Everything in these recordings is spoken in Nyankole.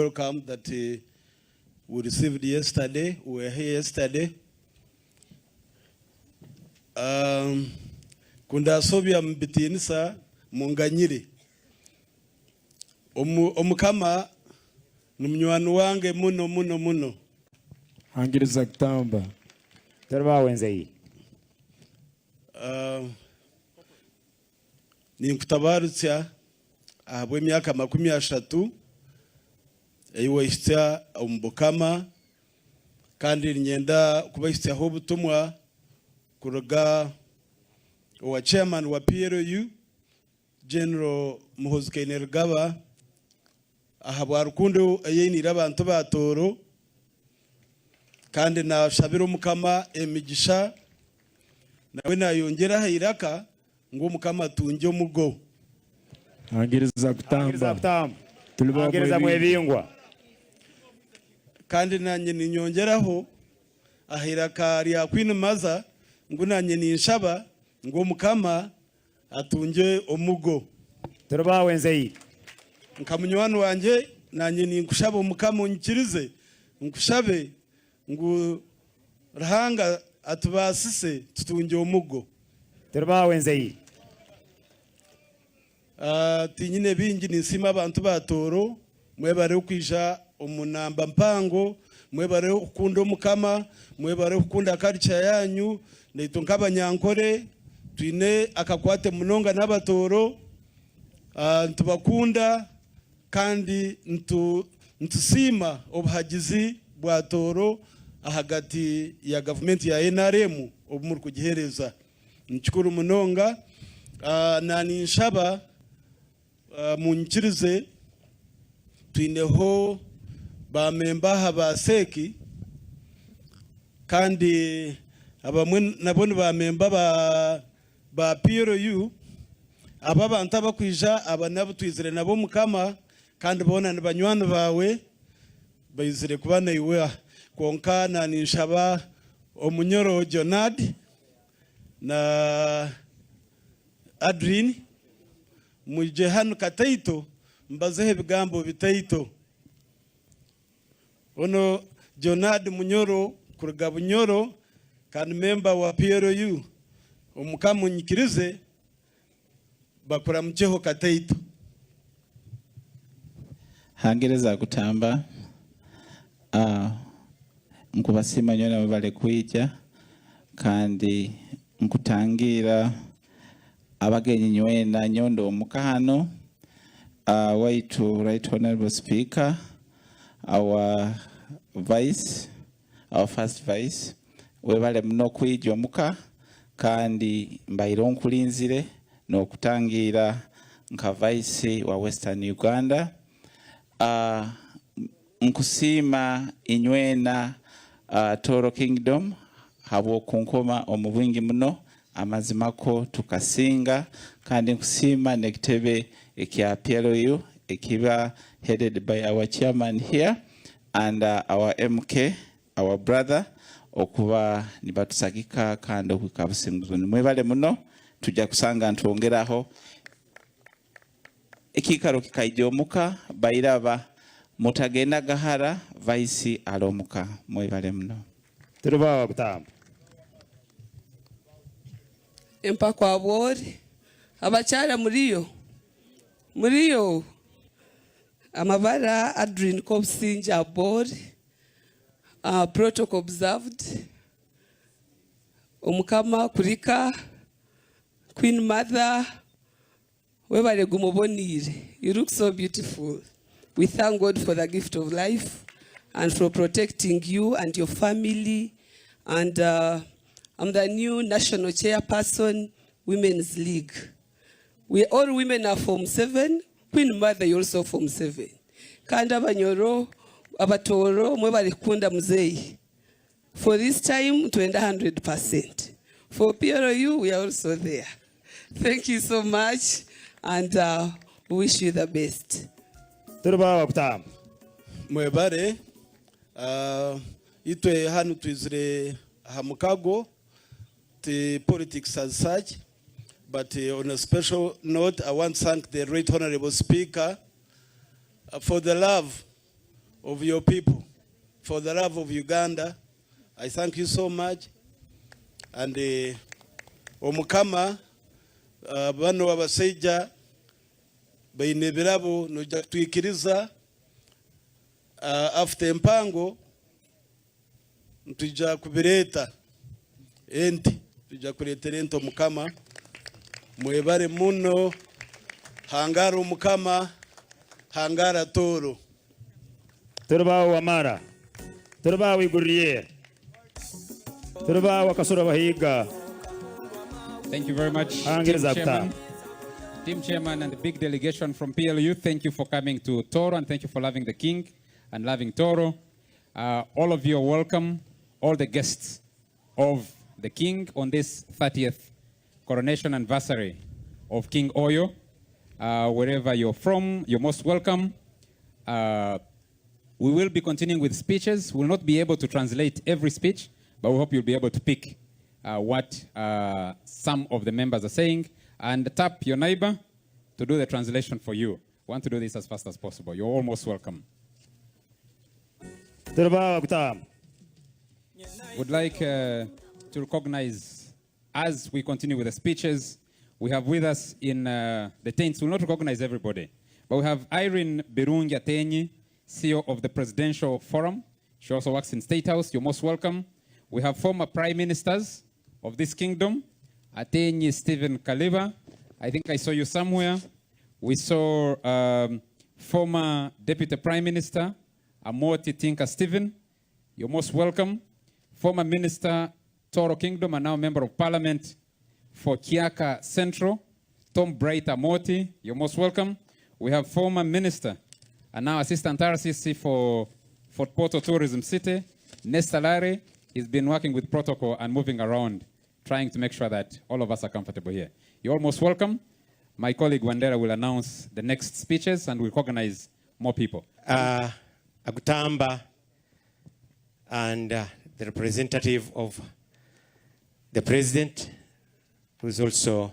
welcome that we received yesterday. We were here yesterday. Um, ku ndasobya mu bitiinisa munganyire. Omu, omukama ni munywani wange muno muno muno. Hangiriza kutamba. Turi baawe nzei. Uh, Ninkutabarutsya ahabw'emyaka 30 ei waihitsya omu Bukama, kandi niinyenda kubahitsyaho obutumwa kuruga owa Chairman wa PLU, General Muhoozi Kainerugaba ahabwa rukundo ei ainiire abantu ba Tooro kandi nashabira Omukama emigisha nawe nayongyera aha iraka ngu Omukama atungye omugo. Hangiriza Hangiriza kutamba. kutamba. Turi ba Hangiriza Mwebingwa. Mwebingwa. Kandi nanye ninyongyeraho aha iraka rya Queen Mother ngu nanye ninshaba ngu Omukama Atungye omugo. Turi baawe nzeyi. Nka munywani wangye, nanye ninkushaba Omukama onyikirize nkushabe ngu Ruhanga atubaasise tutungye omugo. Turi baawe nzeyi. Tinyine bingi ninsiima abantu ba Tooro mwebare okwija omu namba mpango, mwebare okukunda Omukama, mwebare okukunda culture yanyu, naitwe nk'abanyankore twine akakwate munonga n'abatooro, nitubakunda kandi nitusiima obuhagizi bwa Tooro ahagati ya gavumenti ya NRM obu murikugiheereza. Nikikuru munonga. Na ninshaba munyikirize twineho ba memba aha ba CEC kandi abamwe nabo ni ba memba ba ba PLU. Abo abantu abakwija aba nabu twizire nabo Mukama kandi boona ni banywani baawe baizire kuba naiwe aha. Kwonka na ninshaba Omunyoro Jonard na Adrine mwije hanu kataito mbazeho ebigambo bitaito. Ono Jonard Munyoro kuruga Bunyoro kandi member wa PLU Omukama onyikirize bakuramukyeho kataito. Hangiriza kutamba ah, nkubasiima nyowe mwebale kwija kandi nkutangiira abagenyi nywena nyowe ndi omuka hanu ah, waitu right honorable speaker our vice our first vice webale muno kwija omuka kandi mbaire onkulinzire nokutangiira nka vice wa western Uganda ah, Nkusiima inywena Tooro Kingdom habw'okunkoma omu bwingi muno, amazima kwo tukasinga kandi nkusiima n'ekitebe ekya PLU ekiba headed by our chairman here and our MK our brother okuba nibatusagika kandi okuhika businguzi bunu. Mwebale muno tujja kusanga nitwongeraho. Ekiikaro kikaija omuka bairaba mutagenda gahara vice ali omuka mwebale muno. Turi baawe kutamba. Empakwa bwori. Abakyara muriyo? Muriyo? Amabara Adrine Kobusingye Abori, Protocol observed, Omukama kurika, Queen Mother, Webale guma oboneire you look so beautiful we thank God for the gift of life and for protecting you and your family and uh, I'm the new national chairperson women's league we all women are form 7 queen mother you also form 7 kandi abanyoro abatooro mwebale kukunda muzeeyi For this time twenda 100%. For PLU we are also there. Thank you so much and uh, we wish you the best. Turi baawe kutamba. Mwebare. Uh, itwe hanu twizire aha mukago ti politics as such but uh, on a special note I want to thank the right honorable speaker uh, for the love. of your people for the love of Uganda. I thank you so much and eh, Omukama uh, bano abasaija baine ebirabo noija kutwikiriza uh, after empango nitwija kubireeta ente twija kureetera ente Omukama mwebare muno hangara Omukama hangara Tooro. Turi baawe Wamara. Turi baawe Iguru Ryera. Turi baawe Akasura Bahiga. Thank you very much, Team Hangiriza Chairman. kutamba. Team Chairman and the big delegation from PLU, thank you for coming to Tooro and thank you for loving the King and loving Tooro. All of you are welcome, all the guests of the King on this 30th coronation anniversary of King Oyo. Wherever you're from, you're most welcome. We will be continuing with speeches. We'll not be able to translate every speech, but we hope you'll be able to pick what some of the members are saying and tap your neighbor to do the translation for you. We want to do this as fast as possible. You're all most welcome. Turi baawe kutamba. Would like to recognize, as we continue with the speeches, we have with us in the tents, we'll not recognize everybody, but we have Irene Birungi Ateenyi, CEO of the Presidential Forum. She also works in State House. You're most welcome. We have former prime ministers of this kingdom, Ateenyi Stephen Kaliba. I think I saw you somewhere. We saw former Deputy Prime Minister, Amooti Tinka Stephen. You're most welcome. Former Minister, Tooro Kingdom, and now Member of Parliament for Kiaka Central, Tom Bright Amooti. You're most welcome. We have former Minister and now Assistant RCC for Fort Portal Tourism City, Nesta Lare. He's been working with protocol and moving around, trying to make sure that all of us are comfortable here. You're all most welcome. My colleague Wandera will announce the next speeches and we'll recognize more people. Agutamba and the representative of the President, who is also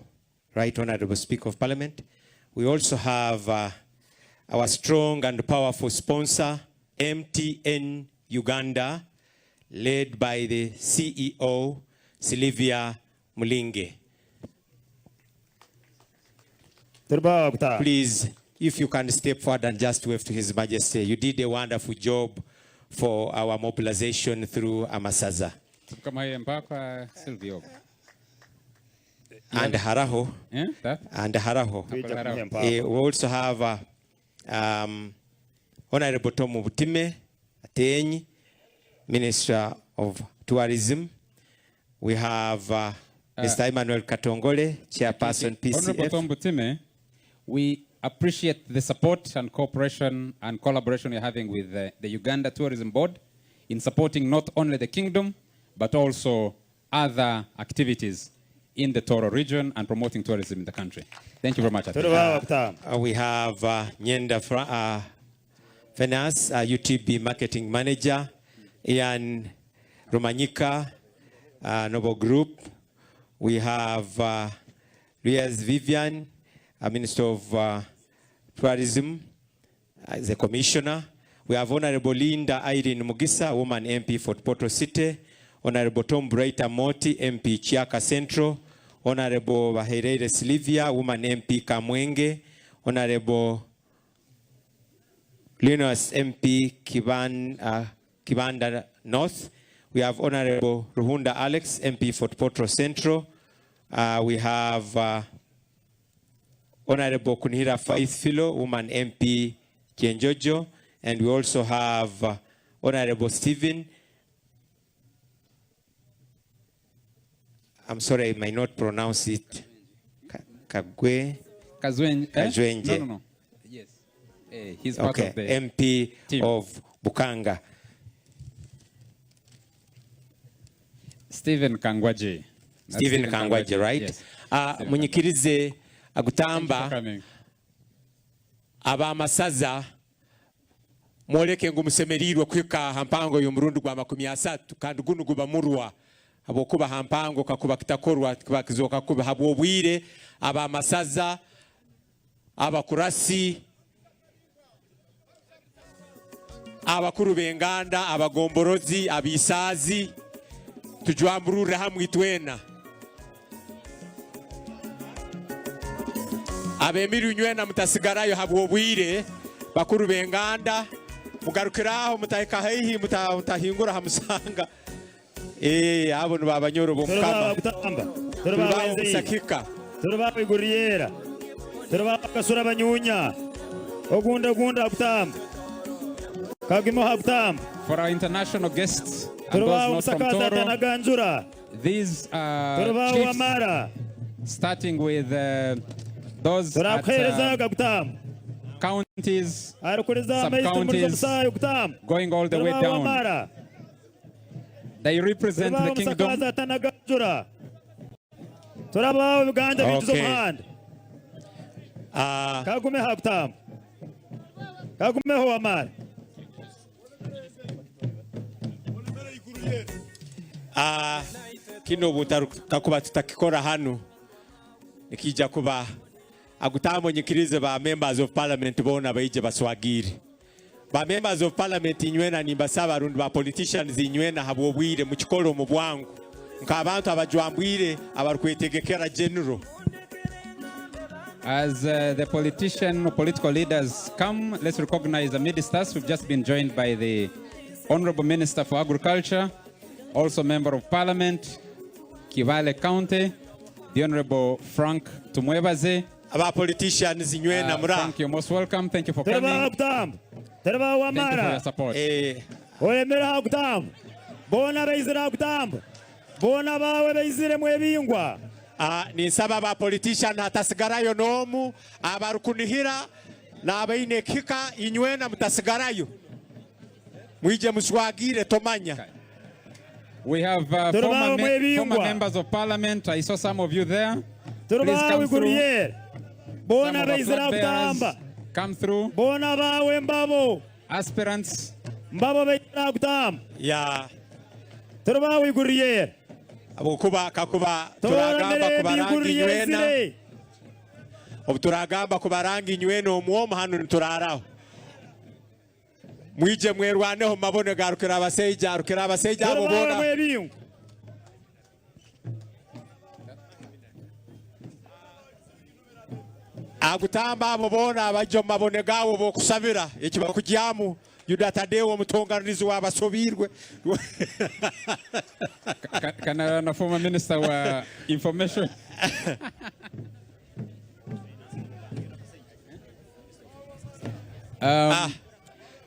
Right Honorable Speaker of Parliament. We also have our strong and powerful sponsor, MTN Uganda, led by the CEO, Sylvia Mulinge. Please, if you can step forward and just wave to His Majesty. You did a wonderful job for our mobilization through Amasaza. Kama hiyo mpaka Silvio. And Haraho. Eh? That? And Haraho. Haraho. We also have Honorable Tom Butime Ateenyi, Minister of Tourism. We have Mr. Emmanuel Katongole, Chairperson PCF. Honorable Tom Butime, we appreciate the support and cooperation and collaboration we're having with the Uganda Tourism Board in supporting not only the kingdom, but also other activities in the Tooro region and promoting tourism in the country. Thank you very much. We have Nyenda Fenas, UTB Marketing Manager, Ian Romanyika, Noble Group. We have Riaz Vivian, Minister of Tourism, as a Commissioner. We have Honorable Linda Irene Mugisa, Woman MP for Porto City. Honorable Tom Bright Amooti, MP Kiaka Central. Honorable Baherere Sylvia, Woman MP Kamwenge. Honorable Linus MP Kibanda North. We have Honorable Ruhunda Alex, MP for Porto Central. We have Honorable Kunihira Faith Philo, Woman MP Kyenjojo. And we also have Honorable Stephen. I'm sorry, I might not pronounce it. Kagwe. Kazwenje. Eh? Kazwenje. No, no, no. Yes. He's part Okay. of the MP team. of Bukanga. Stephen Kangwaje. That's Stephen Kangwaje, right? Yes. Stephen Munyikirize agutamba Thank you for coming. abamasaza mwoleke ngu musemerirwe kwika ha mpango y'omurundi gwa 30 kandi gunu guba murwa habwokuba ha mpango kakuba kitakorwa kuba kizoka kuba habwobwire abamasaza abakurasi. Abakuru b'enganda, abagomborozi, abaisaazi, tujwambururre hamwe itwena. Ab'emirwi nywena mutasigarayo habw'obwire, bakuru b'enganda, mugarukire aho mutahika haihi, mutahingura ha musanga. Ee, abo nibo abanyoro b'Omukama. Turi Turi baabo Musakika. Turi baabo Iguru-ryera. Turi baabo Kasura Banyunya. Ogunda ogunda hakutamba. Kagimo hakutamba. For our international guests and Turi those baabo not from Musakaza Toro, Tanaganjura. these are Turi baabo chiefs, Wamara. starting with those at Turakuheereza Gakutamba. counties, Arikuriza amaizi tumuriza sub-counties, omusaayi kutamba. going all the Turi way baabo down. Wamara. They represent the Turi baabo kingdom. Musakaza Tanaganjura. Turi abaabo Biganja biijuza Okay. omuhanda. Ah, Kagume hakutamba. Kagumeho Wamara. Ah, kinu obutakuba tutakikora hanu nikija kuba agutamba onyikirize ba members of parliament boona baije baswagire. Ba members of parliament inywena nimbasaba rundi ba politicians inywena habw'obwire mukikole omu bwangu nk'abantu abajwambwire abarukwetegekera general. As the politician or political leaders come, let's recognize amidst us. We've just been joined by the Honorable Minister for Agriculture, also Member of Parliament, Kibaale County, the Honorable Frank Tumwebaze. Aba politicians inywena mura. Frank, you're most welcome. Thank you for Turi baabo coming. Hakutamba. Turi baabo Thank you for your Wamara. support. Oyemere hakutamba. Boona baizire hakutamba. Boona baawe baizire mwebingwa. Ninsaba aba politician hatasigarayo n'omu, abarukunihira n'abaine ekihika inywena mutasigarayo. Mwije muswagire tomanya. We have Turi baabo mwebingwa. former members of parliament. I saw some of you there. Turi Please baabo come through. Iguru-ryera. Boona Some of our baizire flag bearers, hakutamba. come through. Boona baawe mbabo. Aspirants. Mbabo baizire hakutamba. Ya. Turi baabo Iguru-ryera. Habwokuba kakuba Toora turagamba mirembe kubaranga Iguru-ryera inywena. izire. Obu turagamba kubaranga inywena omwomu hanu nituraraho. Mwije mwerwaneho mabone ga Rukirabasaija, Rukirabasaija abo Turi baabo boona. mwebingu. Agutamba abo boona abajja omu mabone gaabo b'okusabira eki bakugyamu. Yuda Tadeo omutonganirizi w'abasobiirwe. Can I former minister wa information?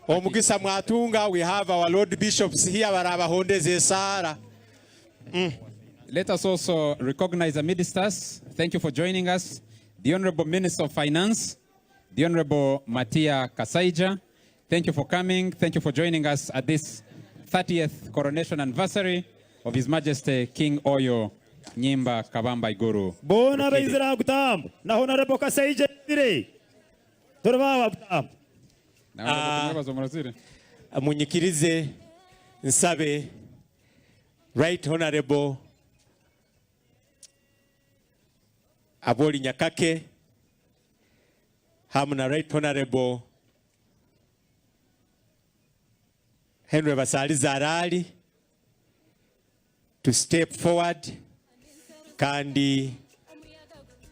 Omugisa mwatunga, we have our Lord Bishops here barabahondeza esaara. Let us also recognize amidst us. Thank you for joining us. The Honorable Minister of Finance, the Honorable Matia Kasaija. Thank you for coming. Thank you for joining us at this 30th coronation anniversary of His Majesty King Oyo Nyimba Kabamba Iguru. Boona Rukidi. baizire hakutamba. Na Honorable Kasaija aizire. Turi baabo hakutamba. Na Honorable Tumwebaze Omurazire. Munyikirize nsabe Right Honorable Aboli Nyakake hamu na Right Honorable Henry Basaliza Arali to step forward kandi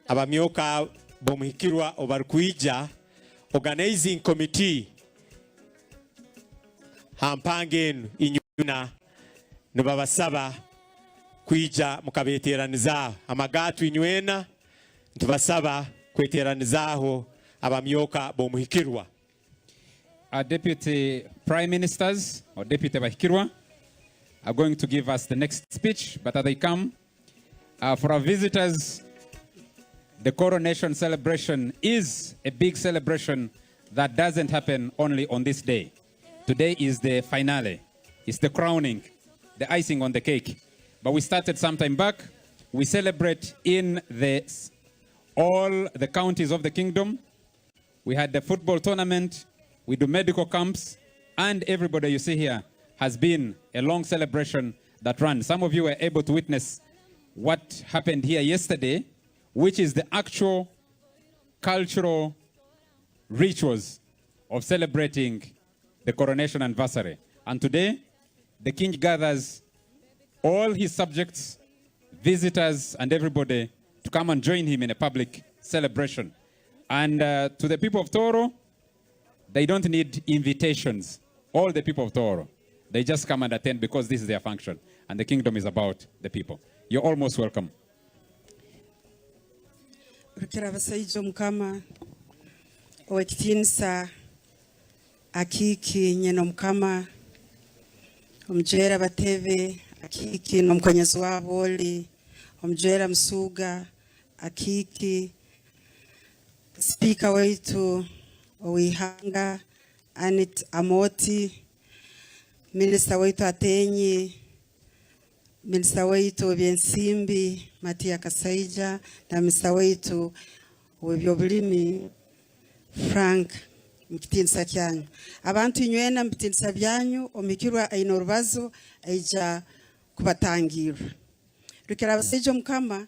abamyoka bomuhikirwa obarukwija organizing committee hampanga enu inyuna nibabasaba kwija mukabeteranizaaho amagatu inywena ntubasaba kweteranizaaho abamyoka bomuhikirwa. Our deputy prime ministers or deputy Bahikirwa are going to give us the next speech, but as they come, for our visitors, the coronation celebration is a big celebration that doesn't happen only on this day. Today is the finale. It's the crowning, the icing on the cake. But we started some time back. We celebrate in all the counties of the kingdom. We had the football tournament. We do medical camps. And everybody you see here has been a long celebration that runs. Some of you were able to witness what happened here yesterday, which is the actual cultural rituals of celebrating the coronation anniversary. And today, the king gathers all his subjects, visitors, and everybody to come and join him in a public celebration. And to the people of Tooro, they don't need invitations. All the people of Tooro, they just come and attend because this is their function. And the kingdom is about the people. You're all most welcome. Rukira abasaija omukama owekitiinisa Akiiki nyina omukama omujwera Batebe Akiiki n'omukonyezi wabo oli omujwera Musuuga Akiiki sipiika waitu ow'ihanga Annet Amooti minisita waitu Ateenyi minisita waitu ow'ebyensimbi Matia Kasaija na minisita waitu ow'ebyobulimi Frank mukitiinisa kyanyu abantu inywena mubitiinisa byanyu omukirwa aine orubazo aija kubatangirra. Rukira abasaija omukama.